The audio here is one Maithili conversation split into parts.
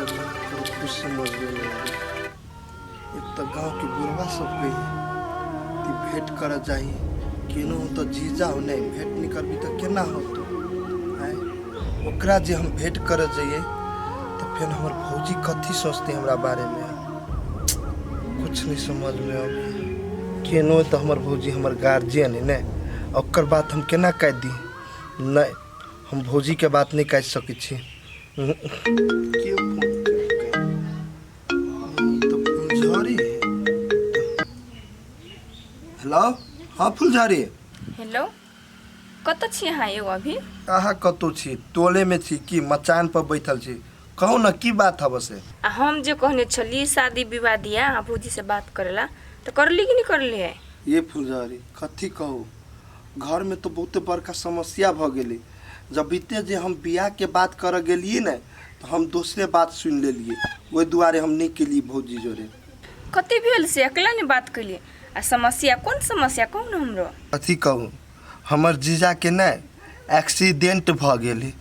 करी कुछ समझमे नहि आबै। एक तऽ गाँवके बुढ़वा सब कही कि भेंट करऽ जाही, केनो तऽ जीजा हो नहि भेंट नहि करबी तऽ केना होतौ। आँय, ओकरा जे हम भेंट करऽ जइयै तऽ फेर हमर भौजी कथी सोचतै हमरा बारेमे, कुछ नहि समझमे अबै। केनो तऽ हमर भौजी हमर गार्जियन है ने, ओकर बात हम केना काटि दी। नहि, हम भौजीके बात नहि काटि सकै छी। के फोन केलकै? ई तऽ फुलझड़ी है। हेलो, हाँ फुलझड़ी। हेलो, कतऽ छी अहाँ यौ अभी? अहाँ कतौ छी? टोले में छी कि मचान पर बैठल छी? कहू ने की बात हब से। आ हम जे कहने छली शादी विवाह दिया अहाँ भौजी से बात करेला, तऽ करली कि नहि करली है? ये फुलझड़ी, कथी कहू, घर में तो बहुते बड़का समस्या भ गेलै। जब बीते जे हम बियाह के बात करऽ गेलियै ने तऽ हम दोसरे बात सुनि लेलियै, ओहि दुआरे हम नहि केलियै भौजी जोरे। कथी भेल से अकेला नहि बात केलियै? आ समस्या कोन समस्या कहू ने हमरो। कथी कहू, हमर जीजाके ने एक्सीडेंट भऽ गेलै,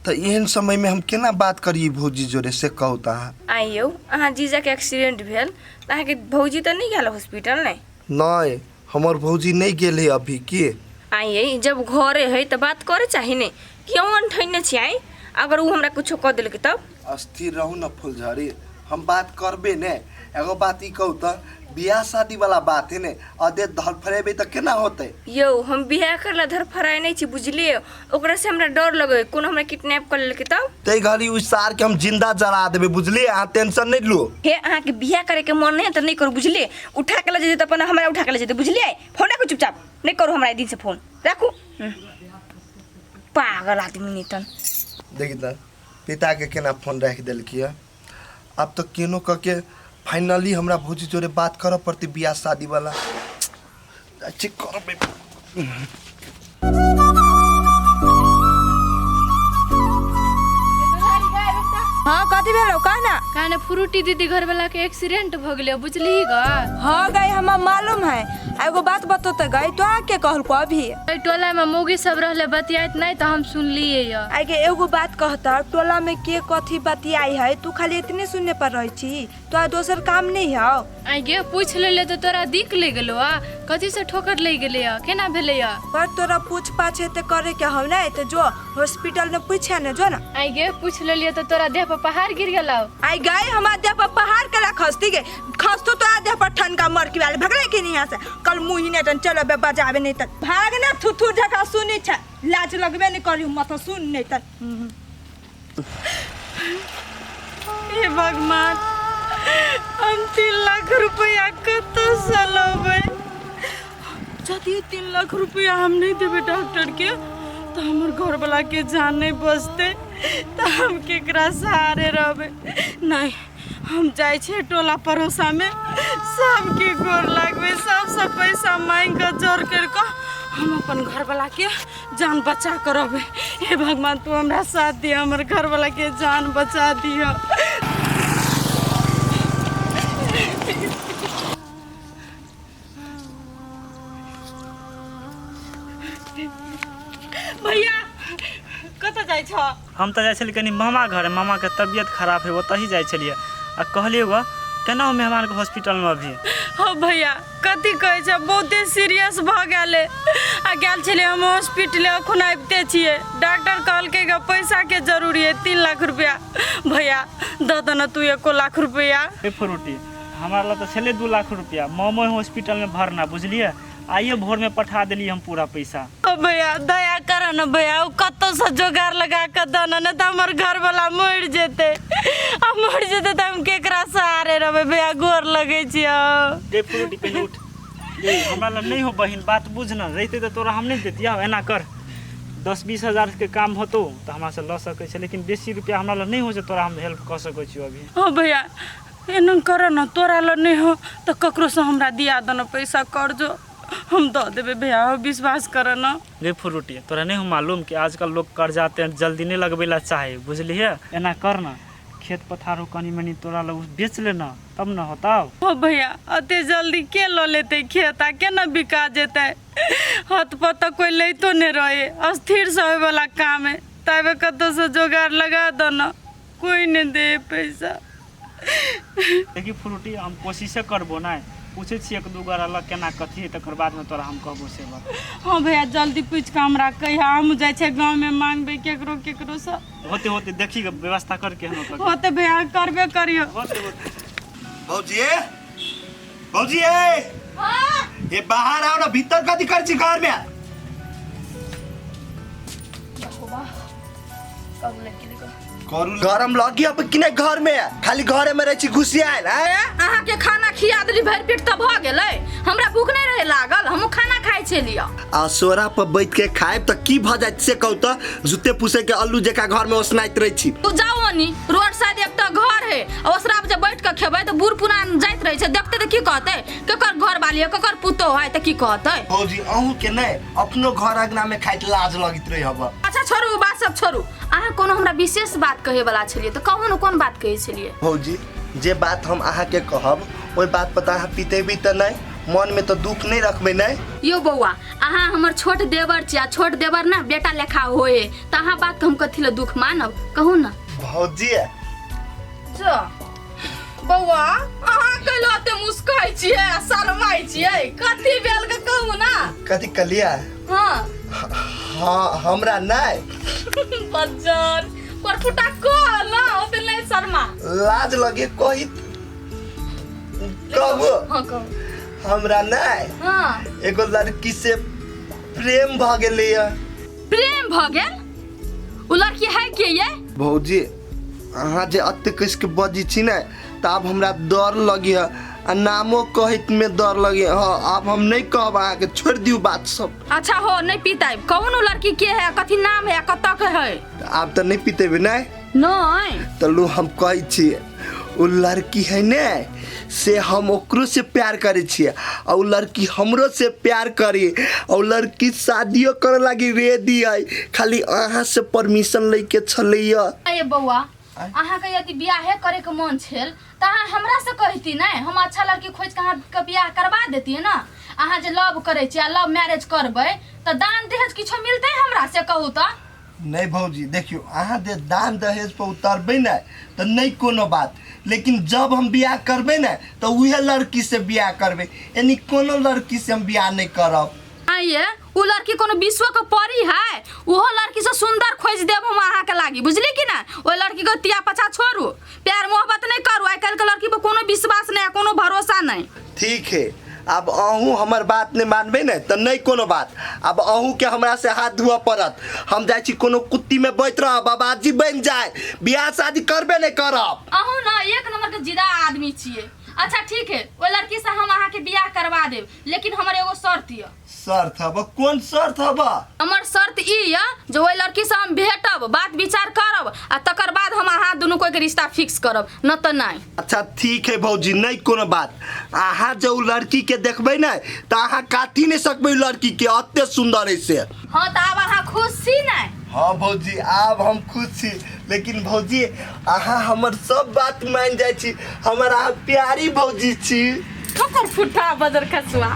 तऽ एहन समयमे हम केना बात करियै भौजी जोरे से कहू तऽ अहाँ। आँय यौ, अहाँ जीजाके एक्सीडेंट भेल तऽ अहाँके भौजी तऽ नहि गेल हॉस्पिटल ने? नहि, हमर भौजी नहि गेल है अभी की। आँय यै, जब घरे है तऽ बात करे चाही ने, क्यों अनठैने छी आँय? अगर ओ हमरा कुछो कऽ देलकै तब? स्थिर रहू ने फुलझड़ी, हम बात करबे ने। एगो बात ई कहू तऽ, बियाह शादी वाला बात है ने, अदे धड़फड़ेबै तऽ केना होतै? यौ, हम बियाह करला धड़फड़ाय नहि छी, बुझलियै? ओकरा से हमरा डर लगै, कोनो हमरा किडनैप कऽ लेलकै तब? ताहि घड़ी ओहि सार के हम जिंदा जरा देबै, बुझलियै? अहाँ टेंशन नहि लू। हे, अहाँके बियाह करे के मन नहीं है तऽ नहि करू, बुझलियै? उठा के लऽ जेतै तऽ अपन हमरा उठा के लऽ जेतै, बुझलियै? फोन राखू चुपचाप, नहि करू हमरा एहि दिन से फोन, राखू। पागल आदमी नहीं तन। देखी तऽ पिताके केना फोन राखि देलकै। आब तऽ केनो कऽ के फाइनली हमरा भौजी जोरे बात करऽ पड़तै बियाह शादी वाला। जाइ छी करबै। हाँ, कथी भेलो कह ना। काने फ्रूटी दीदी घर वाला के एक्सीडेंट भ गेलै, बुझलिही ग? हाँ गई, हमरा मालूम है। आ एगो बात बतो तऽ गई, तो के कहलको अभी? एहि टोला में मौगी सब रहले बतियाइत नहीं तऽ हम सुनलिए य। आगे एगो बात कहता, टोला में के कथी बतियाई है तू खाली इतने सुनने पर रही छी, तो दोसर काम नहीं है? आगे पूछ लेले तऽ तोरा दिक ले गेलो आ? कथी से ठोकर लग गेलै य, केना भेलै य? पर तोरा पूछ पाछ हेते करे के हौ नहीं तो जो हॉस्पिटल में पूछे ने जो ना। आगे पूछ लेलिए तऽ तोरा देह पर पहाड़ गिर गेलौ। आई गए, हमार देह पर पहाड़ के खसती गे, खसतो तो देह पर ठनका मर के वाले। भगले के नहीं यहाँ से, कल मुँह ही नहीं तन चलो बे बजाबे नहीं तन भाग ना। थू थू जगह सुनी छे, लाज लगबे नहीं करी मत सुन नहीं तन। हे भगवान, हम 3 लाख रुपया कतऽसँ लबै? यदि 3 लाख रुपया हम नहि देबै डॉक्टरके तऽ हमर घरवलाके जान नहि बचतै, तऽ हम केकरा सहारे रहबै? नहि, हम जाइ छियै टोला पड़ोसामे, सबके गोर लगबै, सबसँ पैसा माँगि कऽ जोर करि कऽ हम अपन घरवलाके जान बचा कऽ रहबै। हे भगवान, तू हमरा साथ दिअ, हमर घरवलाके जान बचा दिअ। भैया, कतऽ जाइ छह? हम तऽ जाइ छलियै कनि मामा घर, मामाके तबियत खराब है, ओतहि जाइ छलियै। आ कहलियै गो, केना हो मेहमानके हॉस्पिटलमे अभी? हौ भैया, कथी कहै छै, बहुते सीरियस भऽ गेलै आ गेल छलियै हम हॉस्पिटले, एखन आबिते छियै। डॉक्टर कहलकै गे पैसाके जरूरी है 3 लाख रुपया। भैया, दऽ दे ने तू 1 लाख रुपया। ए फ्रूटी, हमरा लग तऽ छलै 2 लाख रुपया, मामो हॉस्पिटलमे भरना, बुझलियै? आइए भोरमे पठा देलियै हम पूरा पैसा। ओ भैया, दया कर ने भैया, ओ कतौसँ जोगाड़ लगा कऽ दऽ ने, नहि तऽ हमर घरवला मरि जेतै आ मरि जेतै तऽ हम केकरा सहारे रहबै? भैया, गोर लगै छियौ। गे फ्रूटी, पहिने उठ। ए, हमरा लग नहि हो बहिन, बात बुझ न, रहितै तऽ तोरा हम नहि देतियौ। एना कर, 10-20 हजारके काम होतौ तऽ हमरासँ लऽ सकै छै, लेकिन बेसी रुपया हमरा लग नहि हो जे तोरा हम हेल्प कऽ सकै छियौ अभी। हँ भैया, एना कर ने, तोरा लग नहि हो तऽ ककरोसँ हमरा दिया दे ने पैसा, कर्जो हम दऽ देबै। भैया हो, विश्वास कर ने। गे फ्रूटी, तोरा नहि हो मालूम कि आजकल लोग कर्जा ते जल्दी नहि लगबै ला चाहे, बुझलिहे? एना कर न, खेत पथार हो कनि मनि तोरा लग, बेच ले न, तब न होतौ। हो भैया, अते जल्दी के लऽ लेतै खेत आ केना बिका जेतै? हथ पर तऽ कोइ लैतो नहि रहै, अस्थिरसँ होइवला काम है। तबे कतौसँ जोगाड़ लगा दऽ ने। कोई नहीं दे पैसा। देखी फ्रूटी, हम कोशिशे करबो नहि, पूछै छियै एक दू गोरा लग केना कथी है, तकर बादमे तोरा हम कहबो से बात। हाँ भैया जल्दी पूछ के हमरा कहिया, हम जाइ छै गाँव में मांगबे केकरो केकरो से। होते होते देखी व्यवस्था करके हम करके। होते भैया करबे करियो। होते होते। भौजी भौजी ए बाहर आओ ना, भीतर कथी करै छी घर में? गरम लगी अब कि नहीं घर में? खाली घरे में रह छी घुसियाल। अहाँ के खाना खिया देली भरि पेट त भ गेलै, हमरा भूख नहीं रहे लागल, हमहूँ खाना खाइ छलियै। आ सोरा पर बैठ के खायब त की भ जायत से कहू त? जूते पुसे के अल्लू जका घर में ओसनाइत रह छी। तू जाओ नी, रोड साइड एकटा घर है, ओसरा पर जे बैठ के खेबै त बूढ़ पुरान जाइत रहे छै, देखते त की कहतै, केकर घर वाली है केकर पुतोह है त की कहतै? भौजी अहूँ के नहीं अपनो घर अंगना में खाइत लाज लगैत रहे हब। अच्छा छोड़ू बात सब छोड़ू, अहाँ कोनो हमरा विशेष बात कहे वाला छलियै त कहू न, कोन बात कहै छलियै? भौजी जे बात हम अहाँ के कहब ओहि बात पर अहाँ पितेबी त नहीं, मन में तो दुख नहीं रखबे नहीं? यो बौआ अहाँ हमर छोट देवर छी, आ छोट देवर ना बेटा लेखा होए, त अहाँ बात के हम कथी ले दुख मानब, कहू ना। भौजी जा बौआ अहाँ कहलो ते मुस्काइ छियै आ शरमाइ छियै, कथी भेल के कहू ना? कथी कहलियै? हाँ हाँ हमरा नहीं बच्चन परफुटा कह ना, ओते नहीं शर्मा, लाज लगे कही कहू। हाँ कहू। हमरा नहीं हाँ एगो लड़की से प्रेम भ गेलै। प्रेम भ गेल? उ लड़की है के ये? भौजी अहाँ जे अत्ते कस के बजी छी ने त आब हमरा डर लगी है, आ नामो कहैत में डर लगे। हाँ आब हम नहीं कहब अहाँ के, छोड़ दियौ बात सब। अच्छा हो नहीं पीताब, कौन लड़की के है, कथी नाम है, कत के है? आब त नहीं पीतेबे नहीं? नहीं। त लू हम कहै छी, उ लड़की है ने से हम ओकरो से प्यार करै छियै, आ उ लड़की हमरो से प्यार करी, आ उ लड़की शादियो करे लागी रेडी है, खाली अहाँ से परमिशन लै के छलैया। अरे बौआ अहाँ के यदि बियाहे करे के मन छल त अहाँ हमरा से कहती नहीं, हम अच्छा लड़की खोज के अहाँ के बियाह करवा देती ना। अहाँ जे लव करै छी आ लव मैरिज करबै त दान दहेज किछो मिलतै हमरा से कहू त? नहीं भौजी देखियो अहाँ जे दान दहेज पर उतरबै ने त नहीं कोनो बात, लेकिन जब हम बियाह करबै ने त उहे लड़की से बियाह करबै, यानी कोनो लड़की से हम बियाह नहीं करब। आइए उ लड़की कोनो विश्व के परी है, उहो लड़की से सुंदर खोज देब हम अहाँ के लागी, बुझली कि ना? ओहि लड़की के तिया पछा छोड़ू, प्यार मोहब्बत नहीं करू, आइ काल्हि के लड़की पर कोनो विश्वास नहीं, कोनो भरोसा नहीं। ठीक है अब अहूँ हमर बात नहीं मानबे ने त नहीं कोनो बात, अब अहूँ के हमरा से हाथ धोअ पड़त, हम जाइ छी कोनो कुत्ती में बैठ रहब, बाबाजी बन जाए, बियाह शादी करबे नहीं करब। अहूँ ना एक नंबर के जिदा आदमी छियै। अच्छा ठीक है ओहि लड़की से हम अहाँ के बियाह करवा देब, लेकिन हमर एगो शर्त यऽ। शर्त हब? कोन शर्त हब? हमर शर्त ई यऽ जे ओहि लड़की से हम भेटब, बात विचार करब, आ तकर बाद हम अहाँ दुनू कोई के रिश्ता फिक्स करब, न त नहीं। अच्छा ठीक है भौजी नहीं कोनो बात, अहाँ जे उ लड़की के देखबै ने त अहाँ काटी नहीं सकबै उ लड़की के, अते सुंदर है से। हाँ त आब अहाँ खुश छी ने? हाँ भौजी आब हम खुश छी, लेकिन भौजी अहाँ हमर सब बात मान जाइ छी, हमर अहाँ प्यारी भौजी छी। ठोकर फुटा बदर खसुआ।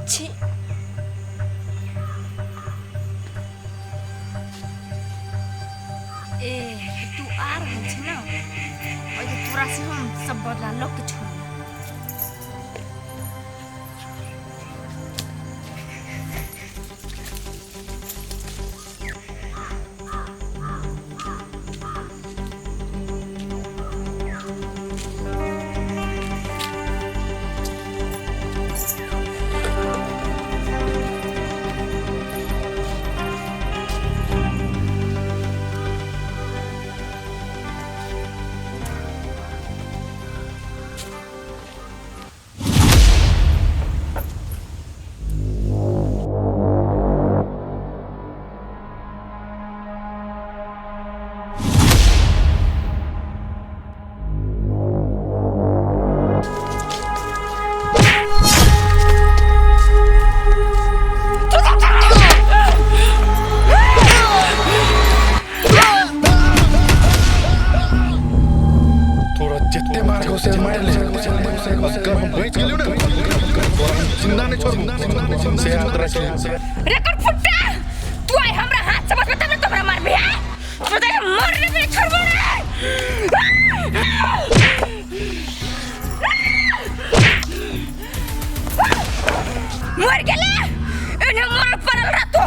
छी। ए तू आ रहल छी ना, ओइ जे तोरा से हम सब बदला लऽ के छोड़ब। से मार ले। अगर हम बच गेलियो ना, तोरा हम जिंदा नहीं छोड़बो, से याद रख। रेकॉर्ड फुट्टा, तू आइ हमरा हाथ से बचबे तब ने तोरा मारबे। आ तो देख मरने पे छोड़बो रे। मर गेले, एने मर पड़ल रहतो।